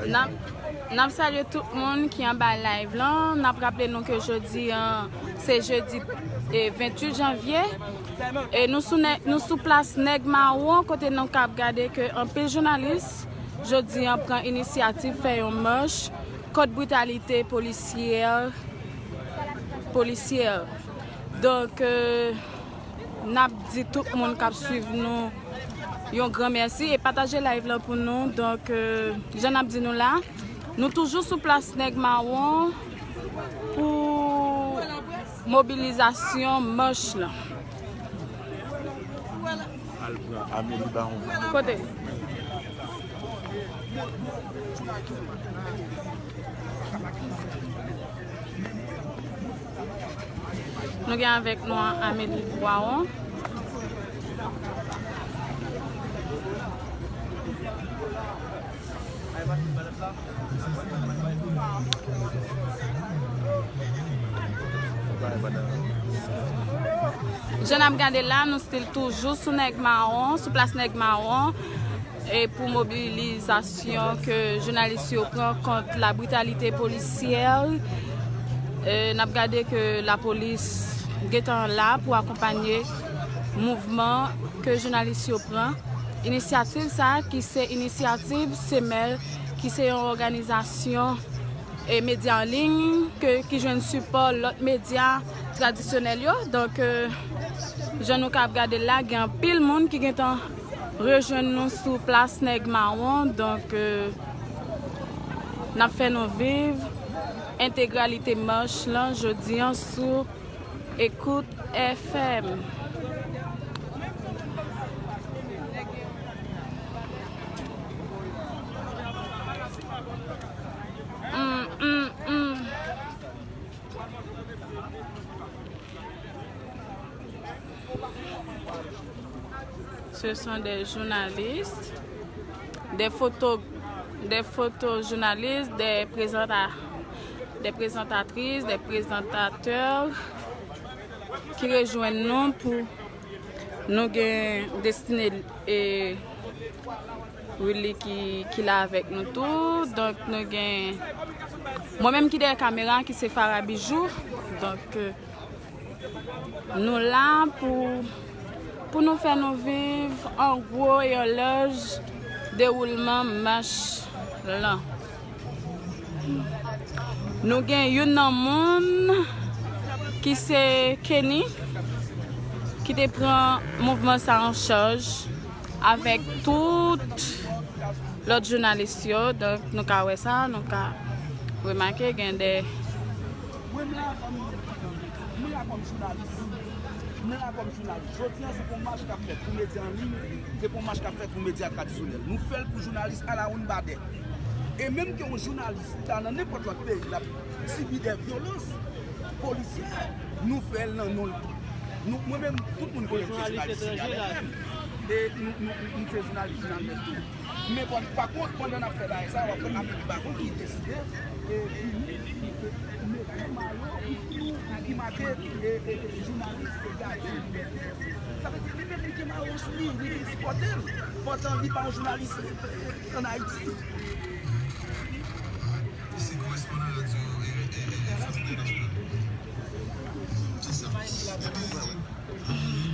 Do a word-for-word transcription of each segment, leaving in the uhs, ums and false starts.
N ap, n ap salye tout moun ki anba live lan. N ap raple nou ke jodi an, se jedi, e, venntuit janvye. E nou sou nè-, nou sou plas Nèg Mawon, kote nou kab gade ke anpil jounalis, jodi an, pran inisyativ fè yon mach kont britalite polisyè, polisyè. Donk, e, n ap di tout moun k ap swiv nou yon gran mèsi e pataje live lan pou nou. Donk, e, jan n ap di nou la, nou toujou sou plas Nèg Mawon pou mobilizasyon mach lan. Al pran Amélie Baron. Kote? Nou gen avèk nou an Amélie Baron. Jan n ap gade la, nou still toujou sou Nèg Mawon, sou plas Nèg Mawon, e pou mobilizasyon ke jounalis yo pran kont la britalite polisyè. E, n ap gade ke lapolis gentan la pou akonpanye mouvman ke jounalis yo pran. Inisyativ sa a, ki se inisyativ Semèl, ki se yon òganizasyon e medya an liy ke, ki jwenn sipò lòt medya tradisyonèl yo. Donk, e, jan nou ka ap gade la, gen anpil moun ki gentan rejwenn nou sou plas Nèg Mawon. Donk, e, n ap fè nou viv entegralite mach lan jodi an sou Écoute F M. Mm, mm, mm. Ce sont des journalistes, des photo, des photojournalistes, des présenta-, des présentatrices, des présentateurs ki rejwenn nou pou nou gen Destine e Willy ki, ki la avèk nou tou. Donk, nou gen mwen menm ki dèyè kamera, ki se Farah Bijou. Donk, e, nou la pou, pou nou fè nou viv an gwo e an laj dewoulman mach lan. Nou gen youn nan moun ki se Kenny, ki te pran mouvman sa an chaj avèk tout lòt jounalis yo. Donk, nou ka wè sa, nou ka remake gen de... Mwen, m la kòm, m la kòm jounalis. M la kòm jounalis. Jodi an, se pou mach k ap fèt pou medya an liy, se pou mach k ap fèt pou medya tradisyonèl. Nou fè l pou jounalis alawonnbadè. E menm ke yon jounalis ta nan nenpòt lòt peyi, l ap sibi de vyolans polisyè, nou fè l nan non l tou. Nou, mwen menm, tout moun konnen m se jounalis Signal F M. E nou, nou, nou se jounalis Jounal Mèt tou. Men pa, pa kont, pandan n ap fè bagay sa, w ap wè Amélie Baron ki deside, e, vini, e, mete mayo ki, ki make, e, e, e, jounalis e gadyen. Sa vle di, li menm li gen mayo sou li, li vin sipòte l, pandan li pa yon jounalis, e, e, ann Ayiti. Se korespondan radyo, e, e, e, Fòs Entènasyonal. Se sa. Epi,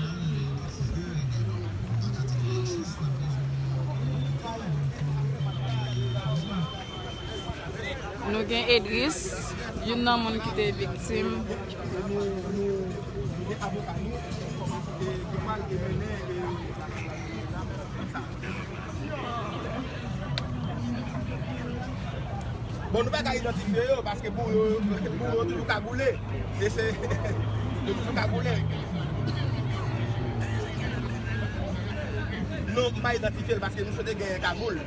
nou gen Edris, youn nan moun ki te viktim. Bon, nou pa ka idantifye yo, paske pou yo, pou yo toujou kagoule. E se, yo toujou kagoule. Non, m pa idantifye l paske nou swete genyen kagoul.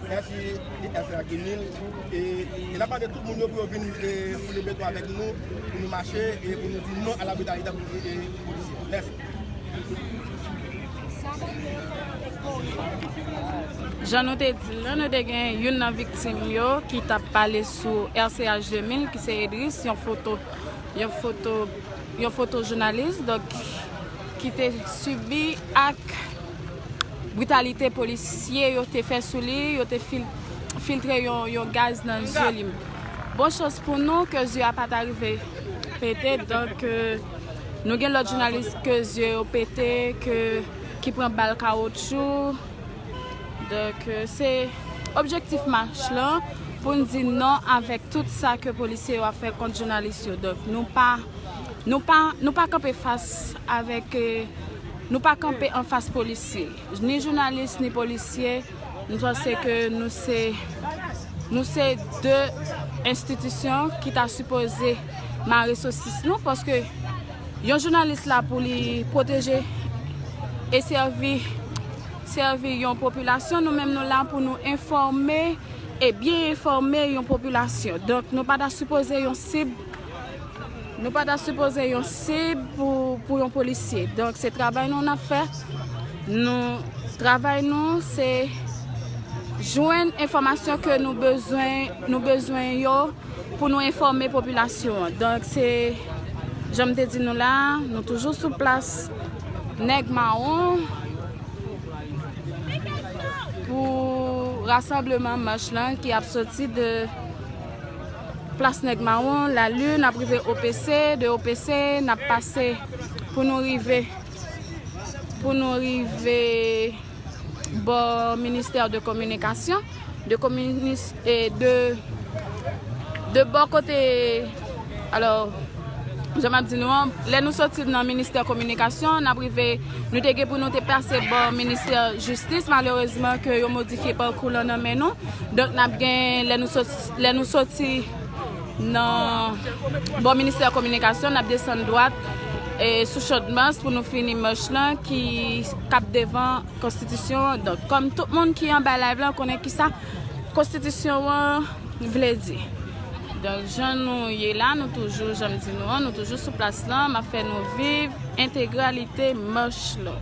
Mèsi, Esra Kinil. E, e n ap mande tout moun yo pou yo vin, e, foule beton avèk nou, pou nou mache, e pou nou di non a la britalite, e, e, polisyè. Mèsi. Sa mande yo fè avèk kò yo. Jan nou te di l lan, nou te gen youn nan viktim yo ki t ap pale sou R C H de mil, ki se Edris, yon foto, yon foto, yon fotojounalis, donk, ki te sibi ak britalite polisye yo te fè sou li, yo te fil-, filtre yon, yon gaz nan zye li. Bon chans pou nou ke zye a pa ta rive pete, donk, euh, nou gen lòt jounalis ke zye yo pete, ke, ki pran bal kawotchou. Donk, euh, se objektif mach lan pou n di non avèk tout sa ke polisye yo ap fè kont jounalis yo. Donk, nou pa, nou pa, nou pa kanpe fas avèk, euh, nou pa kanpe anfas polisye. Ni jounalis, ni polisye, nou panse ke nou se, nou se de enstitisyon ki ta sipoze mare sosis nou, paske yon jounalis la pou li pwoteje e sèvi, sèvi yon popilasyon, nou menm nou la pou nou enfòme e byen enfòme yon popilasyon. Donk, nou pa ta sipoze yon sib, nou pa ta sipoze yon sib pou, pou yon polisye. Donk, se travay nou n ap fè. Nou, travay nou, se jwenn enfòmasyon ke nou bezwen, nou bezwen yo pou nou enfòme popilasyon an. Donk, se, jan m te di nou la, nou toujou sou plas Nèg Mawon pou rasanbleman mach lan ki ap soti de plas Nèg Mawon, Lalin, n ap rive O P C, de O P C, n ap pase pou nou rive, pou nou rive bò ministè de kominikasyon, de kominis-, e de, de bò kote, alò, jan m ap di nou an, lè nou soti nan ministè kominikasyon, n ap rive, nou te gen pou nou te pase bò ministè jistis, malerezman ke yo modifye pakou lan nan men nou. Donk, n ap gen, lè nou sot-, lè nou soti nan bò ministè kominikasyon, n ap desann dwat, e, sou Chòdmans pou nou fini mach lan ki k ap devan konstitisyon an. Donk, kòm tout moun ki anba live lan konnen kisa konstitisyon an vle di. Donk, jan nou ye la, nou toujou, jan m di nou an, nou toujou sou plas lan, m ap fè nou viv entegralite mach lan.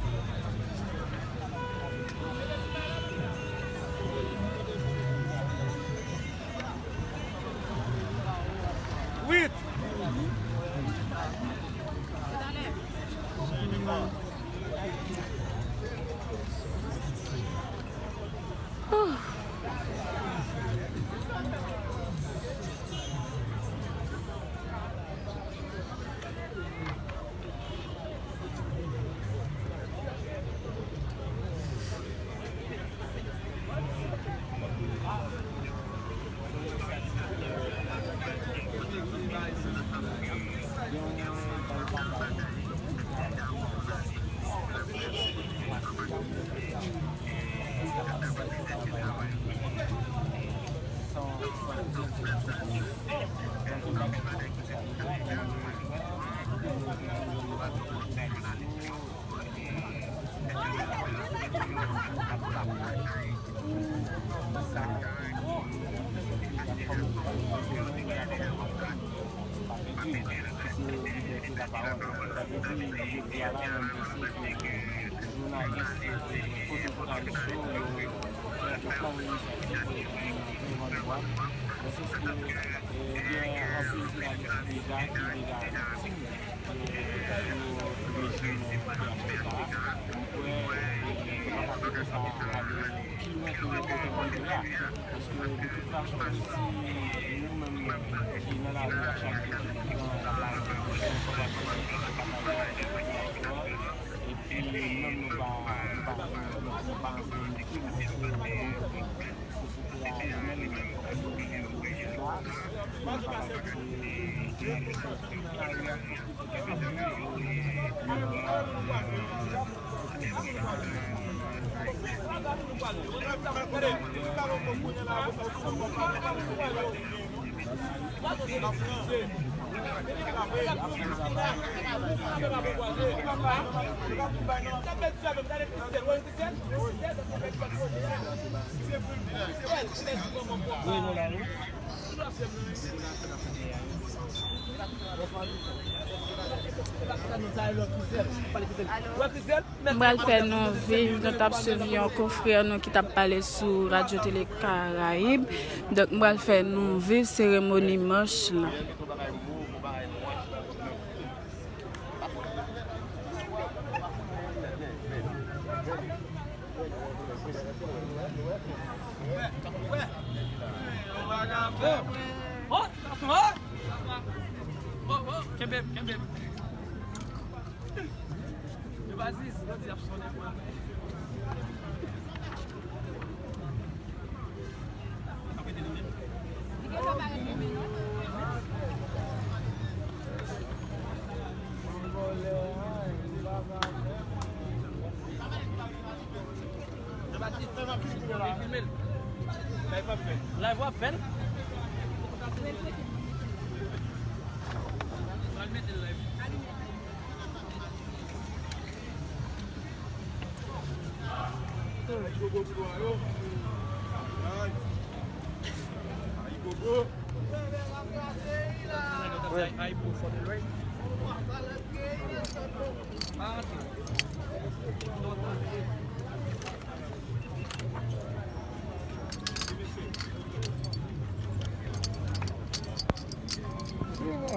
Jounalis, e, fotojounalis yo, yo fè anpil inisiyativ, e, pou yo defann dwa. Nan sans ke, e, gen anpil jounalis deja ki deja viktim, e, sou rejim ki ap fèt la. M kwè, e, nou pa ka kite sa ale pi lwen ke kote nou ye a. Paske, de tout fason, si nou menm ki nan lari a chak jou, ki pran lari pou fè enfòmasyon, pou pataje enfòmasyon an, epi nou menm nou pa, nou pa, nou, nou pa rantre nan krim, paske, bon, sosyete a li menm, fòk nou di sa, nou pa ka kite jounalis yo, tout lari a, fòk nou kite jounalis yo, e, M pral fè nou viv, nou t ap swiv yon konfrè nou ki t ap pale sou Radyo Tele Karayib. Donk, m pral fè nou viv seremoni manch lan. Kenbe, kenbe. Yo pa zizi, yo di ap sonnen pou yo. Jean Baptiste, filme l. Live w ap fè l? Pral mete l live. Ayibobo pou nou yo. Ayibobo. Ayibobo.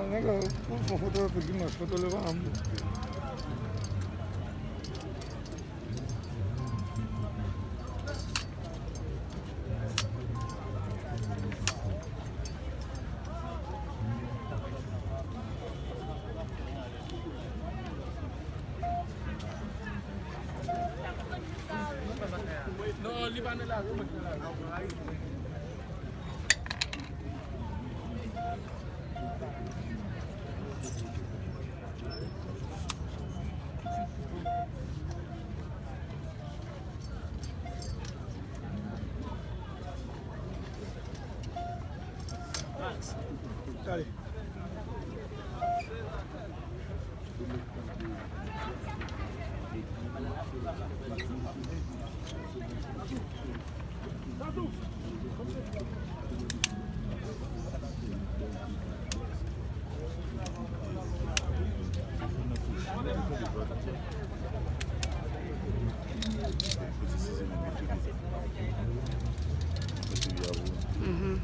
Nèg la, pou fè foto epi dimanch, foto le pa anm. Non, li pa nan lari, mwen ki nan lari. Allez. Mhm.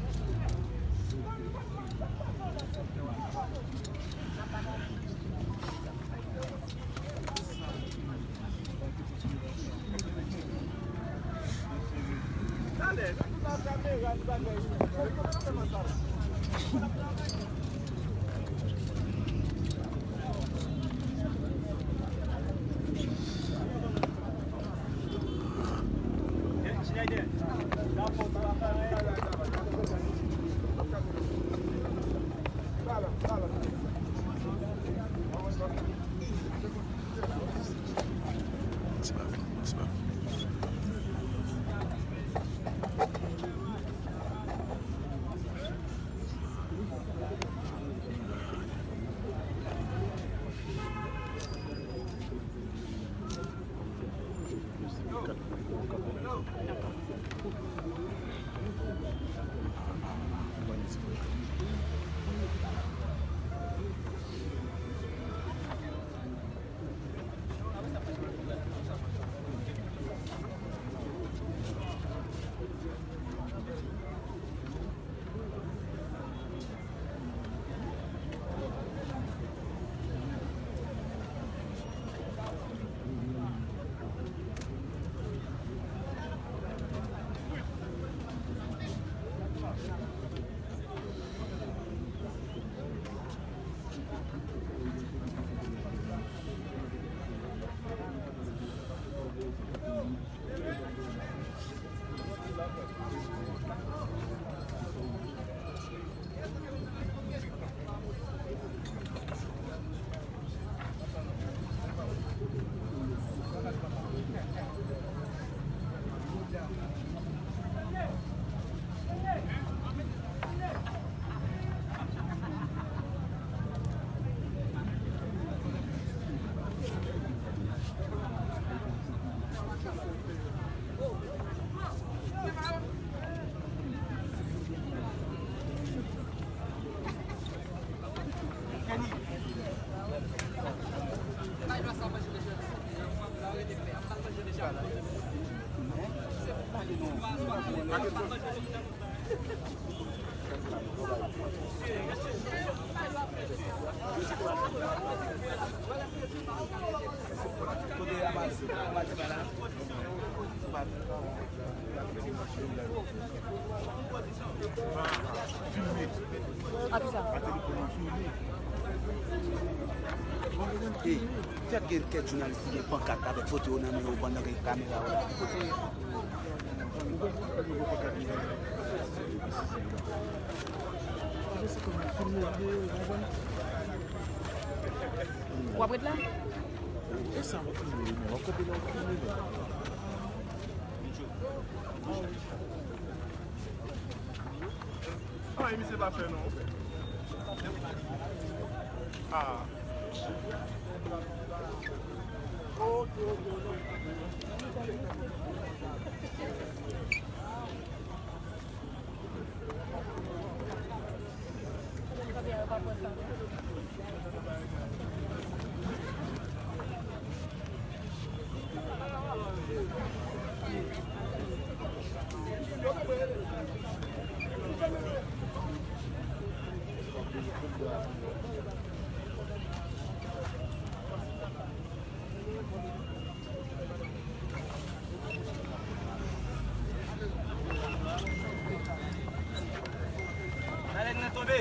Ey, fèk gen kèk jounalis ki gen pankat avèk foto yo nan men yo pandan gen kamera yo la. W ap ret la? E sa w ap filme, men w ap kanpe la, w ap filme, men. Ay, misye pa fè non. Ah. Balèn nan tonbe.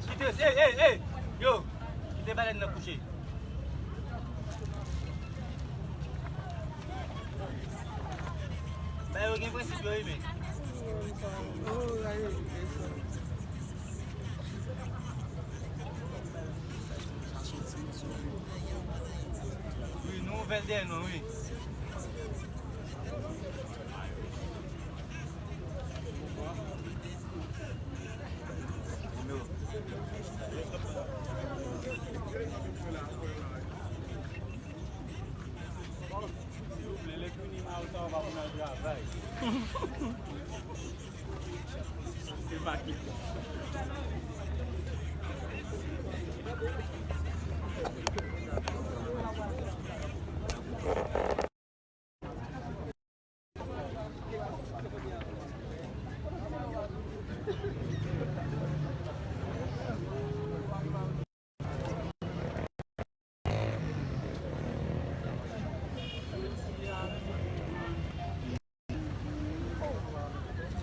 Kite, ey, ey, ey, yo, kite balèn nan kouche. Ba yo gen prensip yo, wi, men. Wi, nou ouvè l dèyè nou, wi. Silvouplè, lè fini mal sa, w ap al travay. Se pa ki bon.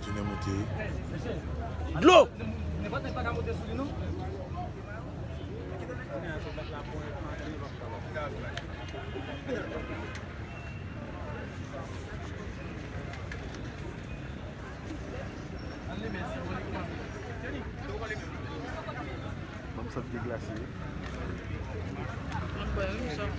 Tounen moute. Dlo! Ban m sant deglase wi. Mwen bwè wi, m swaf.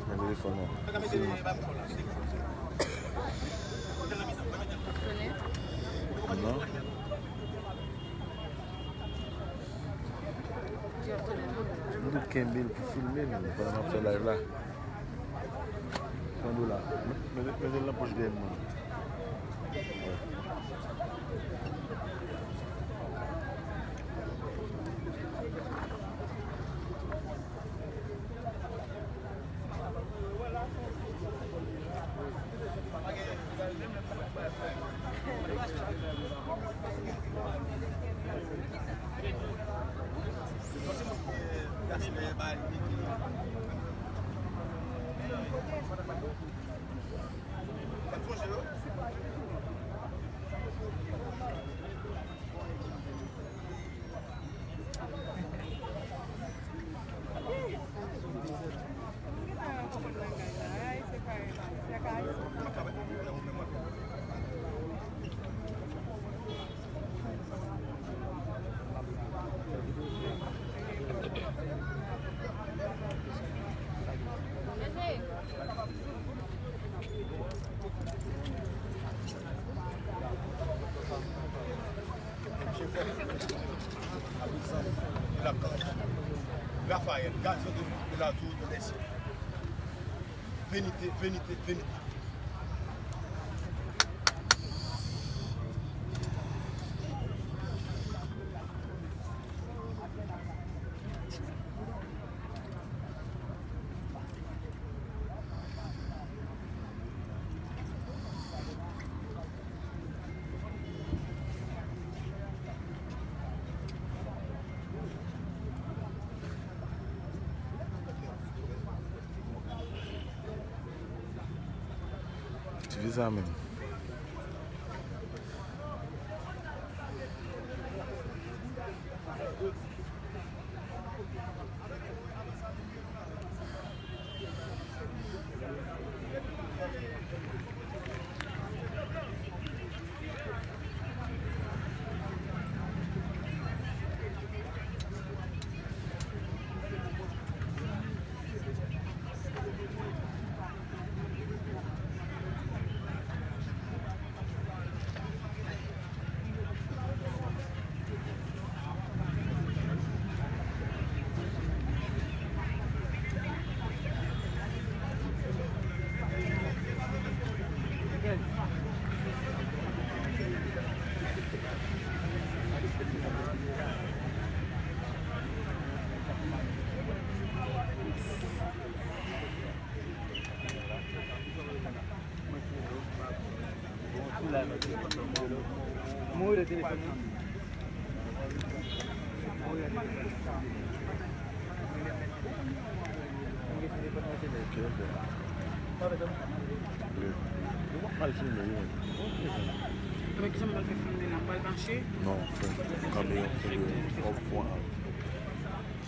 Nan telefòn nan. Fini. Non. M te kenbe l pou filme l pandan m ap fè live la. Pran dola. Mete, mete l nan pòch dèyè m nan. Plateau de l'Est. Venite, venite, venite. Ti viza menm. Mwen ki sa m pral fè filme la, m pral mache. Non, fè kanpe yon kote, yon pwen.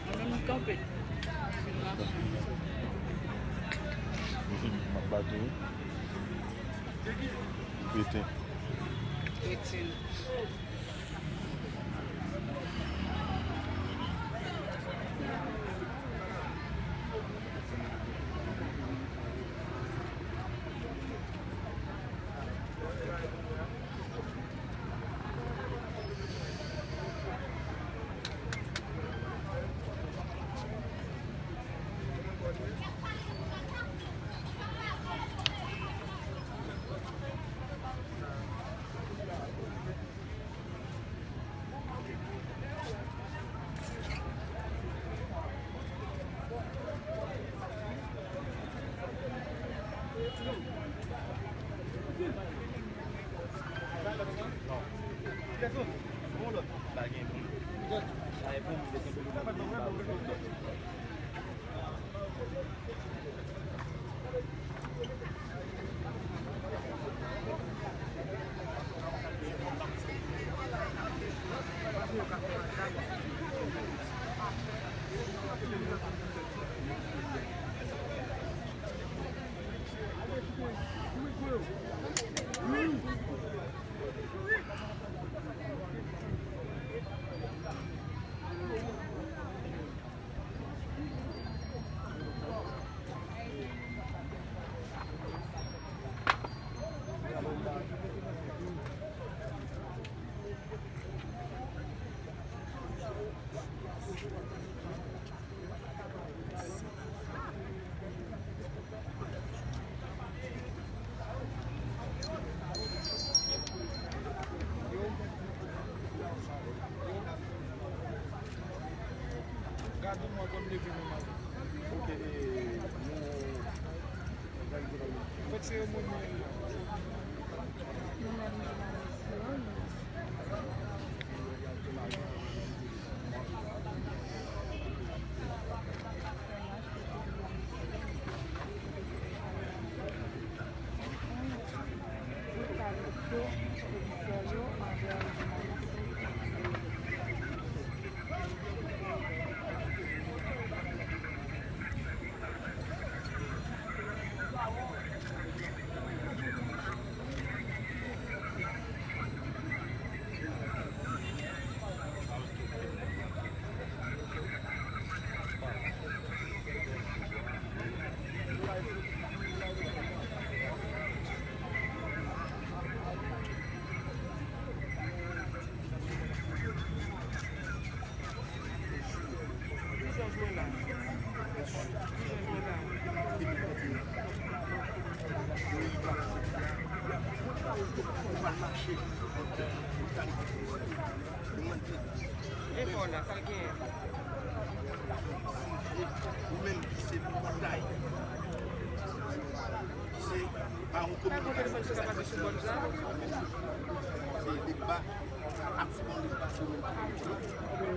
Mwen menm m kanpe. M ap bat ou wi. Kreten. Kreten. Brutalité. Yo mande. Ou menm ki se pòtay, ki se bawon kominikasyon, se sa k fè se menm, se deba, atibon deba, se menm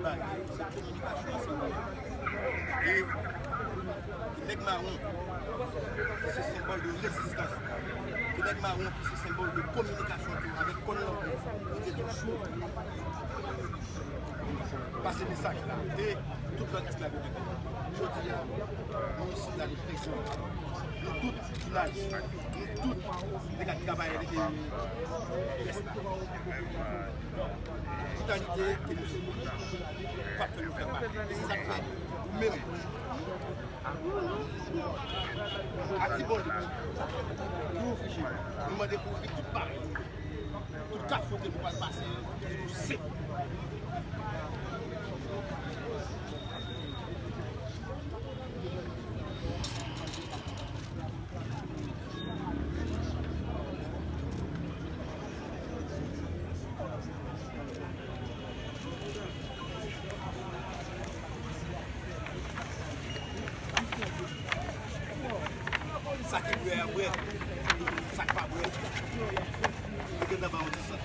bagay, se kominikasyon, se menm. E nèg mawon, ki se senbòl de rezistans, ki nèg mawon, ki se senbòl de kominikasyon tou avèk kòn lanmou, li te toujou pase mesaj la. E tout lòt esklav yo te konn. Jodi a, nou isit la, nou prezan. Nou tout ki laj, nou tout ki te ka travay avèk rès la. Brutalité ke nou se, pa fè nou fè pa. E se sa k fè ou menm, Atibonit, pou nou mande pou ouvri tout bagay. Tout kafou ke nou pral pase, ke nou se. Sa ki bwè a bwè, sa k pa bwè, yo gentan ba yon ti sant.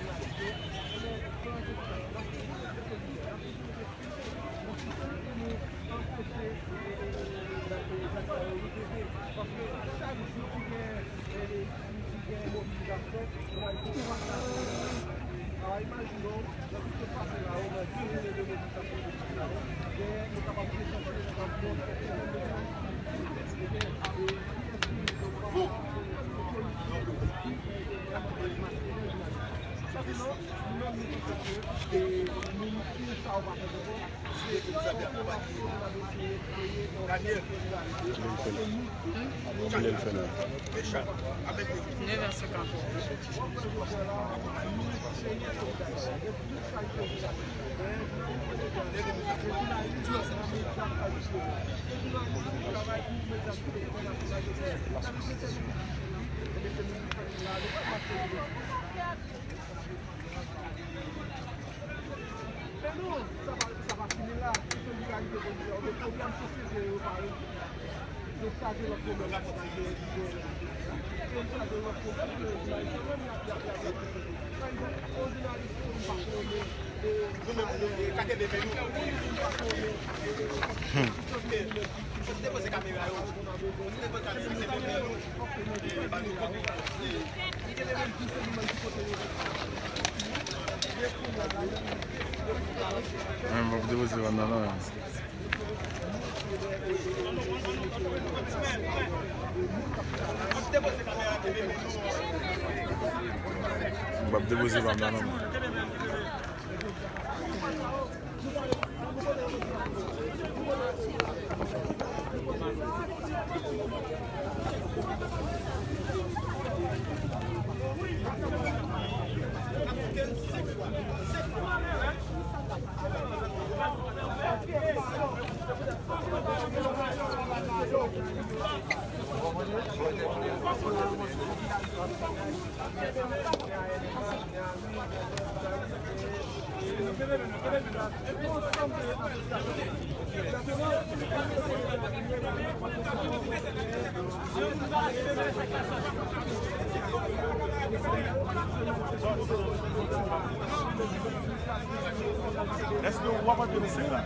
Ki lè l fè l? Ki lè l fè l? Nèf è senkant. Men non, sa pa, sa pa fini la. Se solidarite politik la. Ou gen pwoblèm sosyete yo pa rezoud. Yo chaje lòt pwoblèm, yo chaje yo, yo chaje lòt pwoblèm, yo, yo menm y ap, y ap, y ap, y ap. Pa egzanp, yon jounalis, m pa konnen, e, nou menm, nou, e, ka kenbe men nou. Hmm. Yo te poze kamera yo. Yo te poze kamera yo. Mwen, mwen depoze pa m nan, non. Mwen p ap depoze pa m nan, non. Èske w ap antre nan sèk la?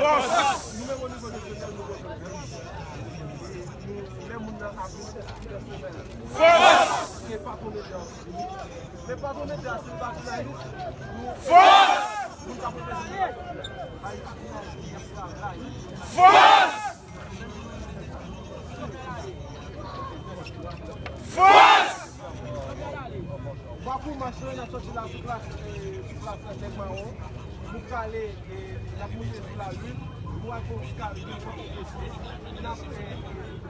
Fòs! Nimewo nivo de sèten nivo de sèten. Lè moun nan ap vin tèt pèsonèl. Fòs! Se pa pou medya. Se pa pou medya, se pa jounalis. Fòs! Moun k ap reprezante Ayiti, fòs! Fòs! Bafou mach lan, y ap soti la sou plas, eh, sou plas Nèg Mawon. Nou prale, eh, y ap moute sou lari. Nou al fè yon sika devan ofisye. N ap, eh,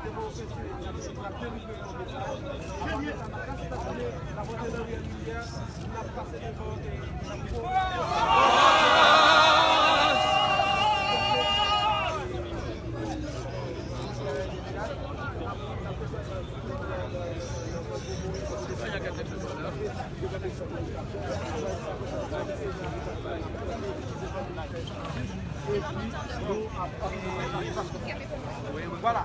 devan ofisye, n ap, n ap delivre yon mesaj. Apre sa, n ap kase tèt nou, n ap antre nan riyèl Rivyè. Vwala.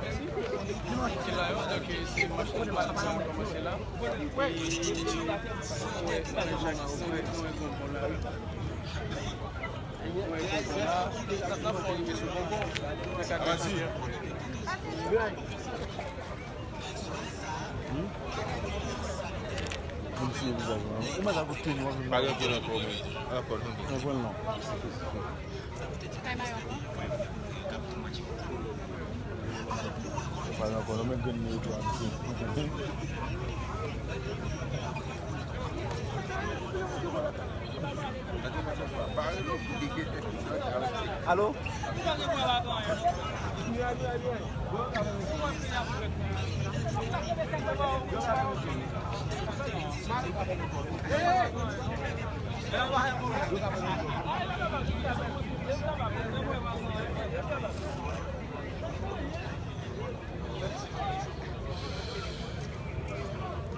Ki la yo, donk, se mach la ki kòmanse la. E, wè, wè, wè, wè, wè, wè, wè, wè, wè, wè, wè, Vas-y. Hmm? Mwen siye vizaj mwen. Ou mèt ak ou tou, mwen. Pa gen anpil ankò, men. Ankò, non. Ankò, non. Pale ankò, non, men grenn nou yo tou ap di. Alo? N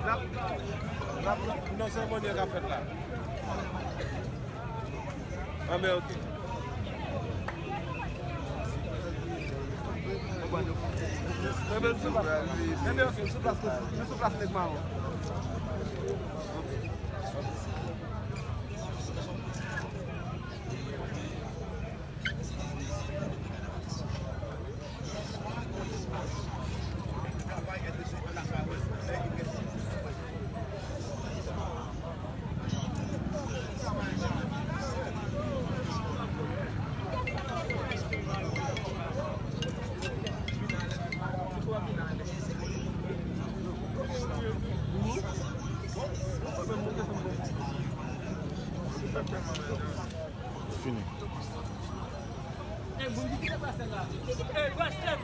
ap, n ap, nan seremoni an k ap fèt la. Anben, oke. Anben, sou plas, anben, oke, sou plas, nou sou plas Nèg Mawon. Fini.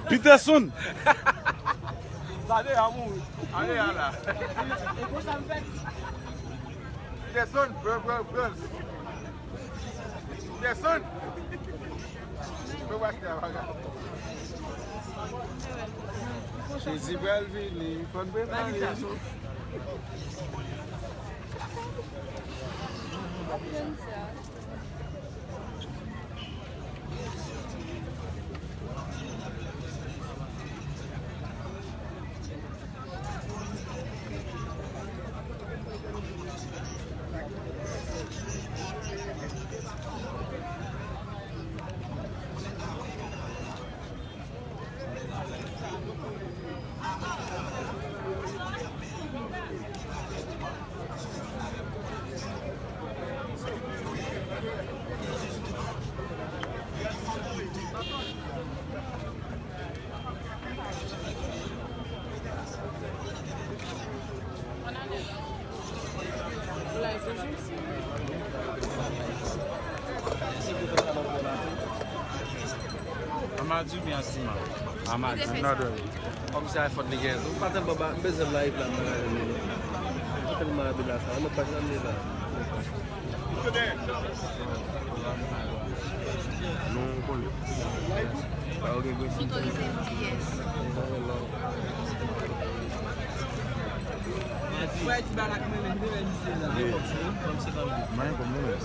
Peterson! Sa deja mouri. Ale a la. Peterson, bro, bro, bro. Peterson! Bro, watch that, my guy. Jezi pral vini, fò n prepare nou. Amadi oubyen Atima? Amadi. Kòmsi iPhone li gen tou. Pa tèlman ba, m bezwen live la, m pa ka jwenn li non. Pa tèlman abila sa, lòt paj la m ye la. Nou konnen. Sa yo gen prensip. Pito li se M T S. Wè ti bagay mwen menm, mwen menm se la. Mwen konn mwen.